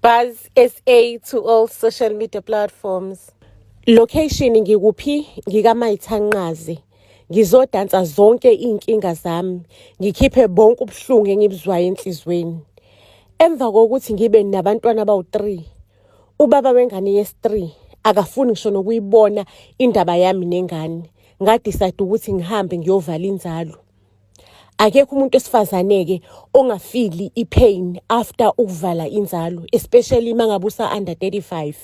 Buzz SA to all social media platforms. Location ngikuphi? Ngikamayithanqazi. Ngizodansa zonke iy'nkinga zami, ngikhiphe bonke ubuhlungu engibuzwayo enhlizweni. Emva kokuthi ngibe nabantwana abawu-3, ubaba wengane yesi-3 akafuni ngisho nokuyibona indaba yami nengane. Ngadecide ukuthi ngihambe ngiyovala inzalo. Akekho umuntu wesifazane-ke ongafili i-pain after ukuvala inzalo, especially uma ngabe usa-under 35.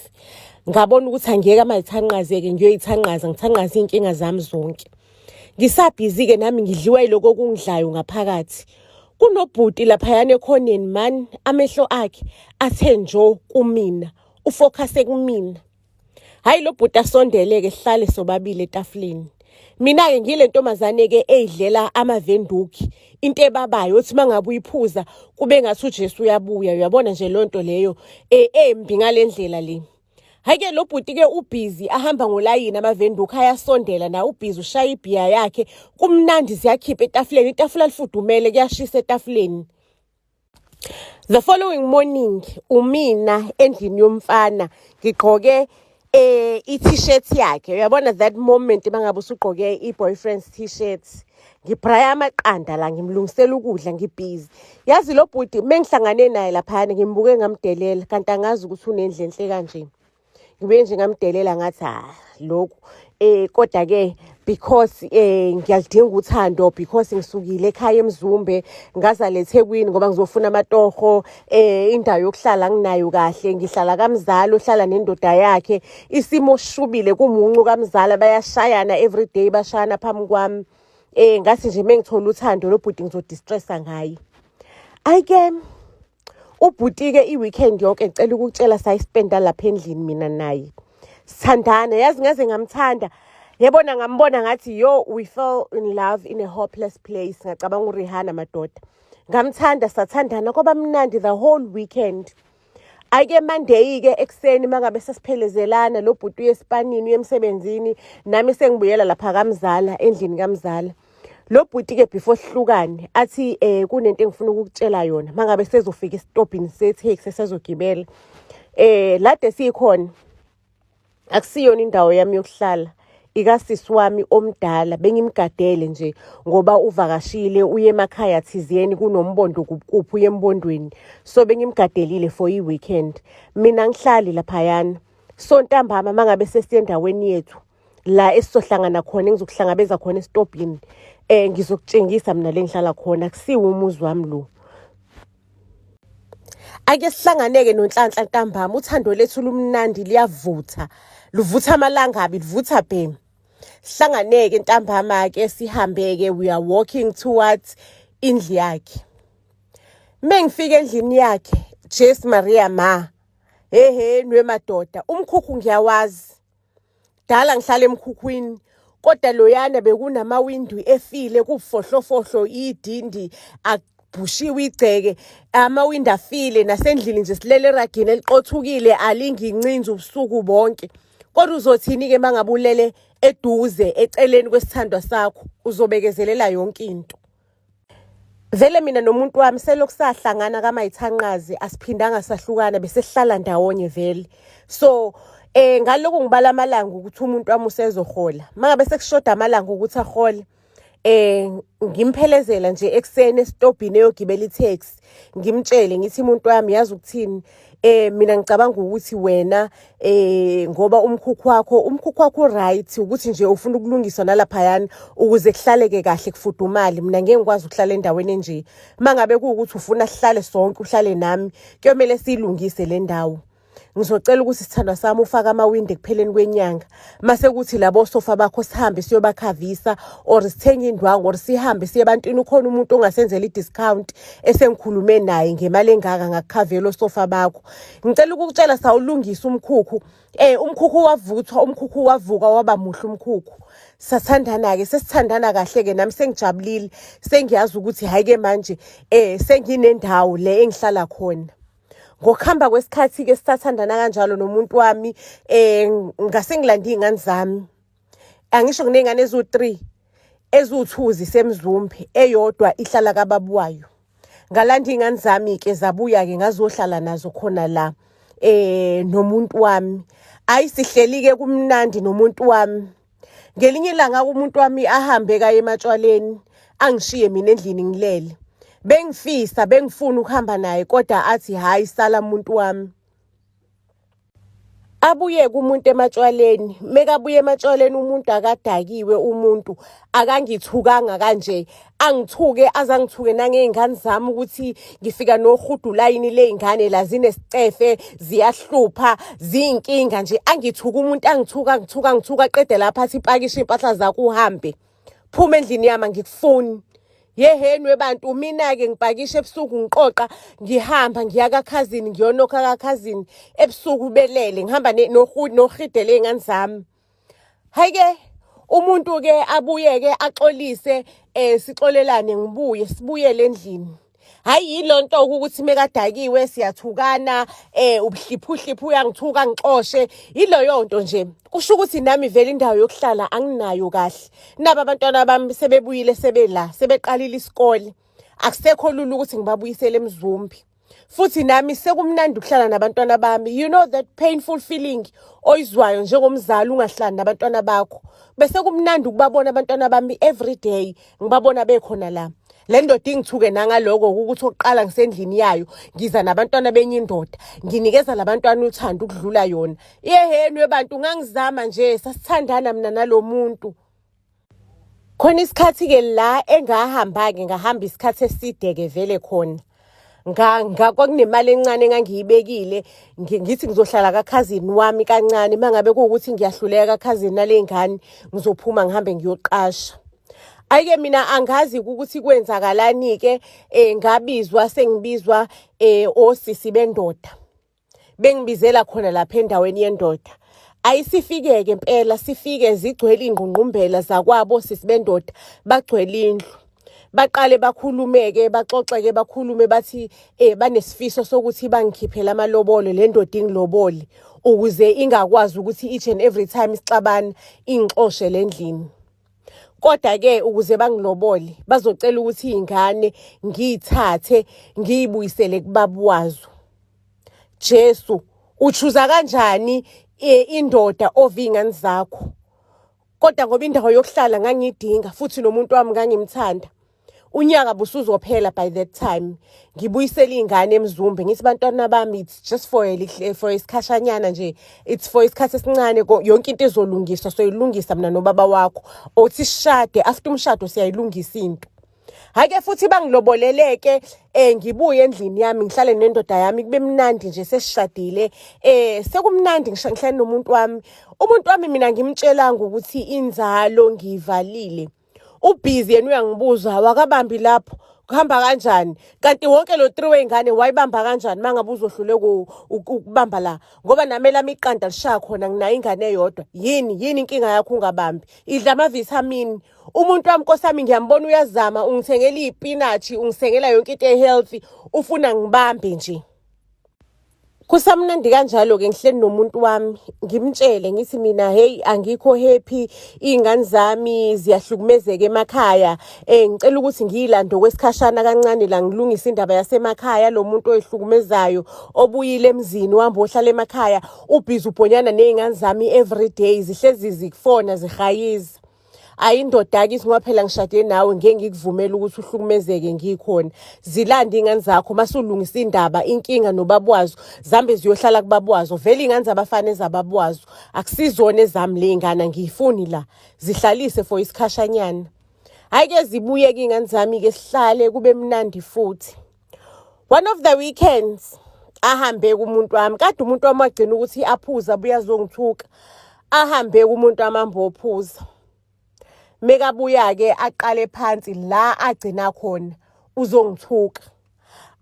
Ngabona ukuthi angiyeke amayithanqaze-ke ngiyoyithanqaza, ngithanqaze iy'nkinga zami zonke. Ngisabhizi-ke nami ngidliwa yiloko okungidlayo ngaphakathi. Kunobhuti laphayana ekhoneni mani, amehlo akhe athe njo kumina, ufokhase kumina. Hayi lo bhuti asondele-ke sihlale sobabili etafuleni. Mina-ke ngile ntombazane-ke eyidlela amavenduki, into ebabayo othi uma ngabe uyiphuza kube ngathi uJesu uyabuya. Uyabona nje leyo nto leyo embi ngale ndlela le. Hhayi-ke lo bhuti-ke ubhizi ahamba ngolayini amavenduki ayasondela naye ubhizi ushaya ibhiya yakhe kumnandi ziyakhipha etafuleni itafula lifudumele kuyashisa etafuleni. The following morning umina endlini yomfana ngigqoke i-t-shirt yakhe uyabona that moment mangabe usugqoke i-boyfriend's t-shirt ngibraya amaqanda la ngimlungisela ukudla ngibhizi yazi lo bhuti mengihlangane naye laphayana ngimbuke ngamdelela kanti angazi ukuthi unendlu enhle kanje. Ngibuye nje ngamdelela ngathi ha lokhu kodwa ke because ngiyalidinga uthando because ngisukile ekhaya eMzumbe ngazala eThekwini ngoba ngizofuna amatoho indawo yokuhlala nginayo kahle ngihlala kamzala ohlala nendoda yakhe isimo sishubile kumuncu kamzala bayashayana everyday bashayana phambi kwami ngathi nje mengithola uthando lo bhuti ngizodistressa ngaye ayike. Ubhuti-ke i-weekend yonke ngicela ukukutshela sayispenda lapha endlini mina naye. Sithandana, yazi ngaze ngamthanda. Yabona ngambona ngathi yo we fell in love in a hopeless place. Ngacabanga uRihanna madoda. Ngamthanda sathandana kwaba mnandi the whole weekend. Ake Monday-ke ekuseni mangabe sesiphelezelana lo bhuti uye esipanini uye emsebenzini nami sengibuyela lapha kamzala endlini kamzala. Lo bhuti-ke before sihlukane athi kunento engifuna ukukutshela yona mangabe sezofika esitobhini se-taxi esezogibela. Lade sikhona akusiyona indawo yami yokuhlala ikasisi wami omdala bengimgadele nje ngoba uvakashile uye emakhaya thizeni kunombondo kuphi uye embondweni so bengimgadelile for i-weekend mina ngihlali laphayana so ntambama mangabe sesiye endaweni yethu la esizohlangana khona engizokuhlangabeza khona esitobhini ngizokutshengisa mina le ngihlala khona akusiwo umuzi wami lo. Ake sihlanganeke noNhlanhla ntambama uthando lethu lumnandi liyavutha luvutha amalangabi livutha bhemu. Sihlanganeke ntambama ke sihambeke we are walking towards indlu yakhe. Mengifika endlini yakhe Jesu Maria ma hehe nwe madoda umkhukhu ngiyawazi. Dala ngihlala emkhukhwini kodwa loyana bekunamawindi efile kufohlofohlo idindi akubhushiwe igceke amawindi afile nasendlini nje silele eragini eliqothukile alingincinzi ubusuku bonke. Kodwa uzothini-ke uma ngabe ulele eduze eceleni kwesithandwa sakho uzobekezelela yonke into. Vele mina nomuntu wami selokhu sahlangana kaMayithanqazi asiphindanga sahlukana bese sihlala ndawonye vele. So ngalokhu ngibala amalanga ukuthi umuntu wami usezohola. Mangabe sekushoda amalanga ukuthi ahole ngimphelezela nje ekuseni esitobhini eyogibela i-taxi ngimtshele ngithi umuntu wami yazi ukuthini mina ngicabanga ukuthi wena ngoba umkhukhu wakho right ukuthi nje ufuna ukulungiswa nalaphayana ukuze kuhlaleke kahle kufudumale mina ngeke ngikwazi ukuhlala endaweni enje mangabe kuwukuthi ufuna sihlale sonke uhlale nami kuyomele siyilungise le ndawo. Ngizocela ukuthi sithandwa sami ufake amawindi ekupheleni kwenyanga mase kuthi labo sofa bakho sihambe siyobakhavisa or sithenge indwangu or sihambe siye ebantwini ukhona umuntu ongasenzela i-discount esengikhulume naye ngemali engaka ngakukhavela osofa bakho. Ngicela ukukutshela sawulungisa umkhukhu umkhukhu wavuthwa umkhukhu wavuka waba muhle umkhukhu. Sathandana-ke sesithandana kahle-ke nami sengijabulile sengiyazi ukuthi hhayi-ke manje senginendawo le engihlala khona. Ngokuhamba kwesikhathi-ke sisathandana kanjalo nomuntu wami ngase ngilande iy'ngane zami. Angisho nginey'ngane eziwu-3 eziwu-2 ziseMzumbe eyodwa ihlala kababa wayo. Ngalanda iy'ngane zami-ke zabuya-ke ngazohlala nazo khona la nomuntu wami. Ayi sihleli-ke kumnandi nomuntu wami. Ngelinye ilanga umuntu wami ahambe kaye ematshwaleni angishiye mina endlini ngilele. Bengifisa bengifuna ukuhamba naye kodwa athi hhayi sala muntu wami. Abuye kumuntu ematshwaleni mekabuye ematshwaleni umuntu akadakiwe umuntu akangithukanga kanje angithuke azangithuke nangey'ngane zami ukuthi ngifika nohudu layini ley'ngane la zinesicefe ziyahlupha ziyinkinga nje angithuke umuntu angithuka angithuka angithuka aqede lapha athi ipakishe iy'mpahla zakho uhambe phuma endlini yami angikufuni yeheni webantu mina-ke ngipakisha ebusuku ngiqoqa ngihamba ngiya kakhazini ngiyonokha kakhazini ebusuku belele ngihamba nohidele ey'ngane zami hhayi-ke umuntu-ke abuye-ke axolise um sixolelane ngibuye sibuyele endlini Hayi yilonto ukuthi mekadakiwe siyathukana eh ubuhliphuhliphu uyangithuka ngixoshe yiloyo nto nje kusho ukuthi nami vele indawo yokuhlala anginayo kahle naba abantwana bami sebebuyile sebela sebeqalile isikole akusekho lula ukuthi ngibabuyisele emzumbi futhi nami sekumnandi ukuhlala nabantwana bami you know that painful feeling oyizwayo njengomzali ungahlali nabantwana bakho bese kumnandi ukubabona abantwana bami every day ngibabona bekhona la le ndoda ingithuke nangaloko ukuthi oqala ngisendlini yayo ngiza nabantwana benye indoda nginikeza labantwana uthando ukudlula yona yeheni webantu ngangizama nje sasithandana mina nalomuntu khona isikhathi-ke la engahamba-ke ngahamba isikhathi eside-ke vele khona kwakunemali encane engangiyibekile ngithi ngizohlala kakhazini wami kancane uma ngabe kuwukuthi ngiyahluleka kakhazini nale ngane ngizophuma ngihambe ngiyoqasha ayike mina angazi ukuthi kwenzakalani-ke um ngabizwa sengibizwa um osisi bendoda bengibizela khona lapha endaweni yendoda ayisifikeke impela sifike zigcwele ingqungqumbela zakwabo sisi bendoda bagcwele indlu baqale bakhulumeke baxoxeke bakhulume bathi eh banesifiso sokuthi bangikhiphele amalobolo le ndoda ingilobole ukuze ingakwazi ukuthi each and every time isixabana ingixoshe le ndlini kodwa-ke ukuze bangilobole bazocela ukuthi iy'ngane ngiyithathe ngiyibuyisele kubaba wazo Jesu uchuza kanjani eh, indoda ova iy'ngane zakho kodwa ngoba indawo yokuhlala ngangiyidinga futhi nomuntu wami ngangimthanda unyaka busuzophela by that time ngibuyisele iy'ngane emzumbe ngithi bantwana bami it's just for a, for isikhashanyana nje it's for isikhathi esincane yonke into izolungiswa soyilungisa mina nobaba wakho othi sishade after umshado siyayilungisa into Hhayi-ke futhi bangiloboleleke um ngibuye endlini yami ngihlale nendoda yami kube mnandi nje sesishadile um sekumnandi ngihlale nomuntu wami umuntu wami mina ngimtshelanga ukuthi inzalo ngiyivalile ubhizi yena uyangibuza wakabambi lapho kuhamba kanjani kanti wonke lo three wey'ngane wayibamba kanjani uma ngabe uzohluleka ukubamba la ngoba nami elami iqanda lishaya khona nginayo ingane eyodwa yini yini inkinga yakho ungabambi idla amavithamini umuntu wami nkosi yami ngiyambona uyazama ungithengela iy'pinatshi ungisengela yonke into e-healthy ufuna ngibambe nje kusamnandi kanjalo-ke ngihleli nomuntu wami ngimtshele ngithi mina hey angikho happy iy'ngane zami ziyahlukumezeka emakhaya um ngicela ukuthi ngiyilande okwesikhashana kancane la ngilungise indaba yasemakhaya lo muntu oyihlukumezayo obuyile emzini uhamba ohlala emakhaya ubhizi ubhonyana ney'ngane zami everyday zihlezi zikufona zihayiza ayi indoda akithi ngoba phela ngishade nawe ngeke ngikuvumele ukuthi uhlukumezeke ngikhona zilande iy'ngane zakho masulungisa indaba inkinga nobaba wazo zambe ziyohlala kubaba wazo vele iy'ngane zabafana ezababa wazo akusizona ezami le y'ngane angiyifuni la zihlalise for isikhashanyana hhayi-ke zibuye-ke iy'ngane zami-ke sihlale kube mnandi futhi one of the weekends ahambe kumuntu wami kade umuntu wami wagcina ukuthi aphuza abuye azongithuka ahambe kumuntu wami ambophuza mekabuya-ke aqale phansi la agcina khona uzongithuka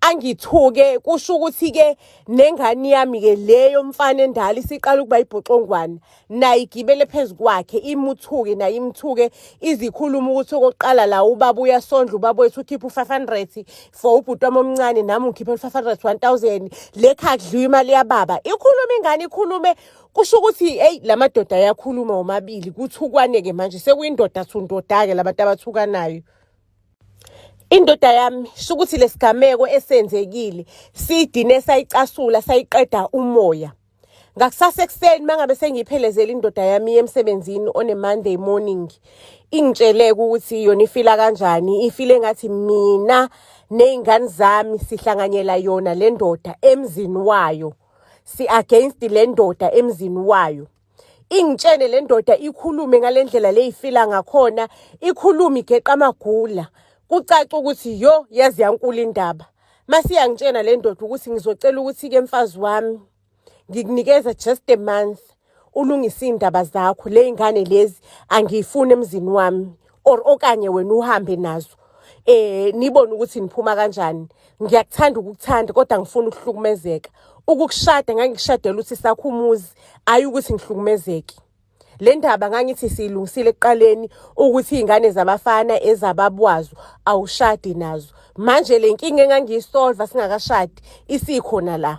angithuke kusho ukuthi-ke nengane yami-ke leyo mfana endala isiqala ukuba ibhoxongwane naye igibele phezu kwakhe imuthuke naye imthuke izikhuluma ukuthi okokuqala la ubaba uyasondla ubaba wethu ukhipha u-500 for ubhuti wami omncane nami ngikhiphe u-500 1000 le khaya kudliwa imali yababa ikhulume ingane ikhulume kusho ukuthi eyi la madoda ayakhuluma womabili kuthukwane-ke manje sekuyindoda thundoda-ke labantu abathukanayo. Indoda yami sho ukuthi lesigameko esenzekile sidine sayicasula sayiqeda umoya. Ngakusasa ekuseni mangabe sengiyiphelezela indoda yami emsebenzini on a Monday morning, ingitshele ukuthi yona ifila kanjani, ifile ngathi mina ney'ngane zami sihlanganyela yona le ndoda emzini wayo, si-against le ndoda emzini wayo. Ingitshele le ndoda ikhulume ngale ndlela le ifila ngakhona, ikhulume igeqa amagula, kucaca ukuthi yo yazi yankulu indaba. Masiyangitshena le ndoda ukuthi ngizocela ukuthi-ke mfazi wami ngikunikeza just a month ulungise iy'ndaba zakho, le y'ngane lezi angiyifuni emzini wami or okanye wena uhambe nazo nibone ukuthi niphuma kanjani. Ngiyakuthanda ukukuthanda kodwa ngifuna ukuhlukumezeka. Ukukushada ngangikushadela ukuthi sakhe umuzi, hhayi ukuthi ngihlukumezeke. Le ndaba ngangithi siyilungisile ekuqaleni ukuthi iy'ngane zabafana ezababwazo awushadi nazo. Manje le nkinga engangiyisolva singakashadi isikhona la.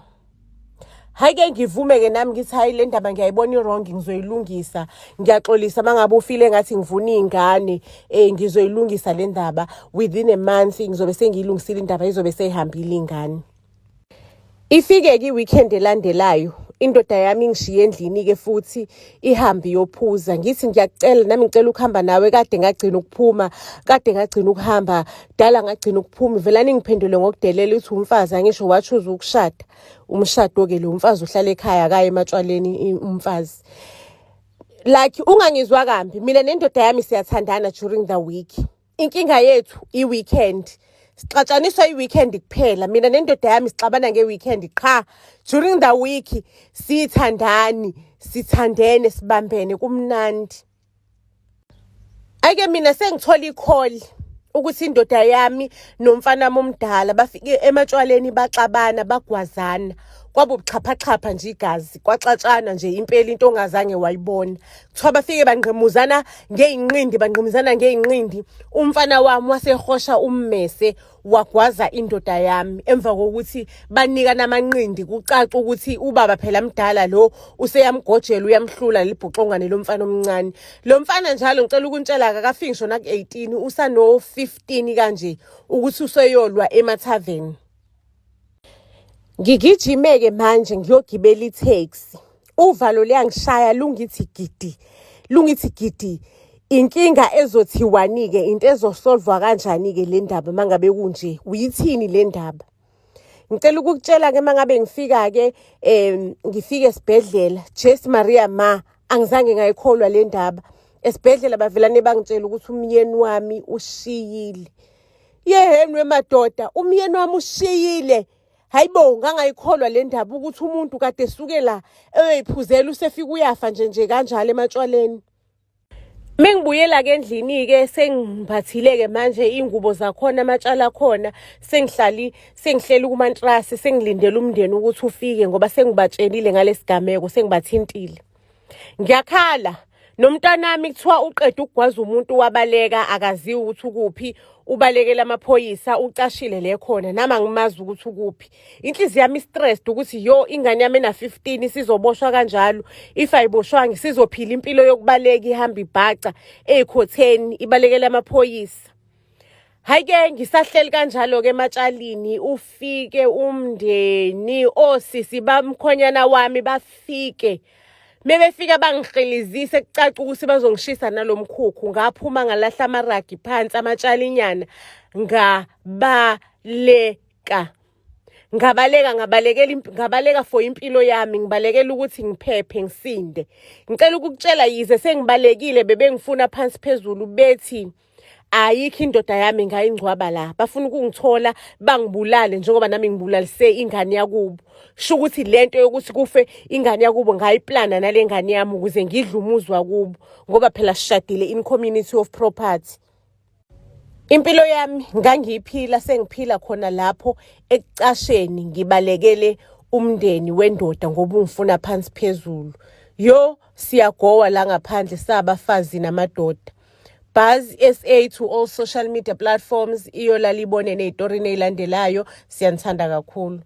Hhayi-ke ngivume-ke nami ngithi hhayi le ndaba ngiyayibona i-wrong, ngizoyilungisa. Ngiyaxolisa uma ngabe ufile ngathi ngivuna iy'ngane, ngizoyilungisa le ndaba within a month ngizobe sengiyilungisile indaba, izobe seyihambile iy'ngane. Ifike-ke i-weekend elandelayo, indoda yami ingishiye endlini-ke futhi ihambe iyophuza. Ngithi ngiyakucela nami ngicela ukuhamba nawe, kade ngagcina ukuphuma, kade ngagcina ukuhamba, dala ngagcina ukuphuma. Velani ngiphendule ngokudelela ithi umfazi angisho wachuza ukushada. Umshado-ke lo mfazi uhlala ekhaya akaye ematshwaleni umfazi. Like ungangizwa kambi, mina nendoda yami siyathandana during the week. Inkinga yethu i-weekend. Sixatshaniswa i-weekend kuphela. Mina nendoda yami sixabana nge-weekend qha. During the week sithandani, sithandene, sibambene kumnandi. Ake mina sengithola i-call ukuthi indoda yami nomfana wami omdala bafike ematshwaleni baxabana bagwazana. Kwaba ubuxhaphaxhapha nje igazi, kwaxatshana nje impela into ongazange wayibona. Kuthiwa bafike bangqimuzana ngey'nqindi, bangqimuzana ngey'nqindi. Umfana wami wasehosha ummese wagwaza indoda yami emva kokuthi banikana amanqindi, kucaca ukuthi ubaba phela mdala lo useyamgojela uyamhlula lelibhuxongwane lomfana omncane. Lo mfana njalo ngicela ukuntshela akakafiki ngisho naku-18, usano-15 kanje ukuthi useyolwa emathaveni. Ngigijime-ke manje ngiyogibela itheksi. Uvalo luyangishaya lungithi gidi, lungithi gidi. Inkinga ezothiwani-ke, into ezosolvwa kanjani-ke le ndaba uma ngabe kunje, uyithini le ndaba? Ngicela ukukutshela-ke uma ngabe ngifika-ke ngifike esibhedlela, Jesu Maria ma, angizange ngayikholwa le ndaba. Esibhedlela bavelane bangitshela ukuthi umyeni wami ushiyile. Yeheni wemadoda, umyeni wami ushiyile. Hayibo, ngangayikholwa le ndaba ukuthi umuntu kade esuke la eyoyiphuzela usefika uyafa nje nje kanjalo ematshwaleni. Mengibuyela-ke endlini-ke sengimbathile-ke manje iy'ngubo zakhona, amatshala akhona, sengihlali sengihleli kumantrasi sengilindele umndeni ukuthi ufike ngoba sengibatshelile ngalesi gameko, sengibathintile. Ngiyakhala nomntanami kuthiwa uqeda ukugwaza umuntu wabaleka, akaziwa ukuthi ukuphi, ubalekela amaphoyisa, ucashile le khona, nami angimazi ukuthi ukuphi. Inhliziyo yami i-stressed ukuthi yo ingane yami ena-15 isizoboshwa kanjalo, if ayiboshwanga isizophila impilo yokubaleka ihamba ibhaca ey'khotheni ibalekela amaphoyisa. Hhayi-ke ngisahleli kanjalo-ke ematshalini, ufike umndeni, osisi bamkhonyana wami bafike. Mebefika bangihilizise kucaca ukuthi bazongishisa nalo mkhukhu. Ngaphuma ngalahla amaragi phansi, amatshalinyana, ngabaleka. Ngabaleka, ngabalekela, ngabaleka for impilo yami, ngibalekela ukuthi ngiphephe ngisinde. Ngicela ukukutshela yize sengibalekile bebengifuna phansi phezulu bethi ayikho indoda yami ngayingcwaba la, bafuna ukungithola bangibulale njengoba nami ngibulalise ingane yakubo. Sho ukuthi lento yokuthi kufe ingane yakubo ngayiplana nale ngane yami ukuze ngidle umuzi wakubo, ngoba phela sishadile in community of property. Impilo yami ngangiyiphila sengiphila khona lapho ekucasheni, ngibalekele umndeni wendoda ngoba ungifuna phansi phezulu. Yo, siyagowa la ngaphandle sabafazi namadoda. Buzz SA to all social media platforms, iyolala ibone ney'torini ey'landelayo. Siyanithanda kakhulu.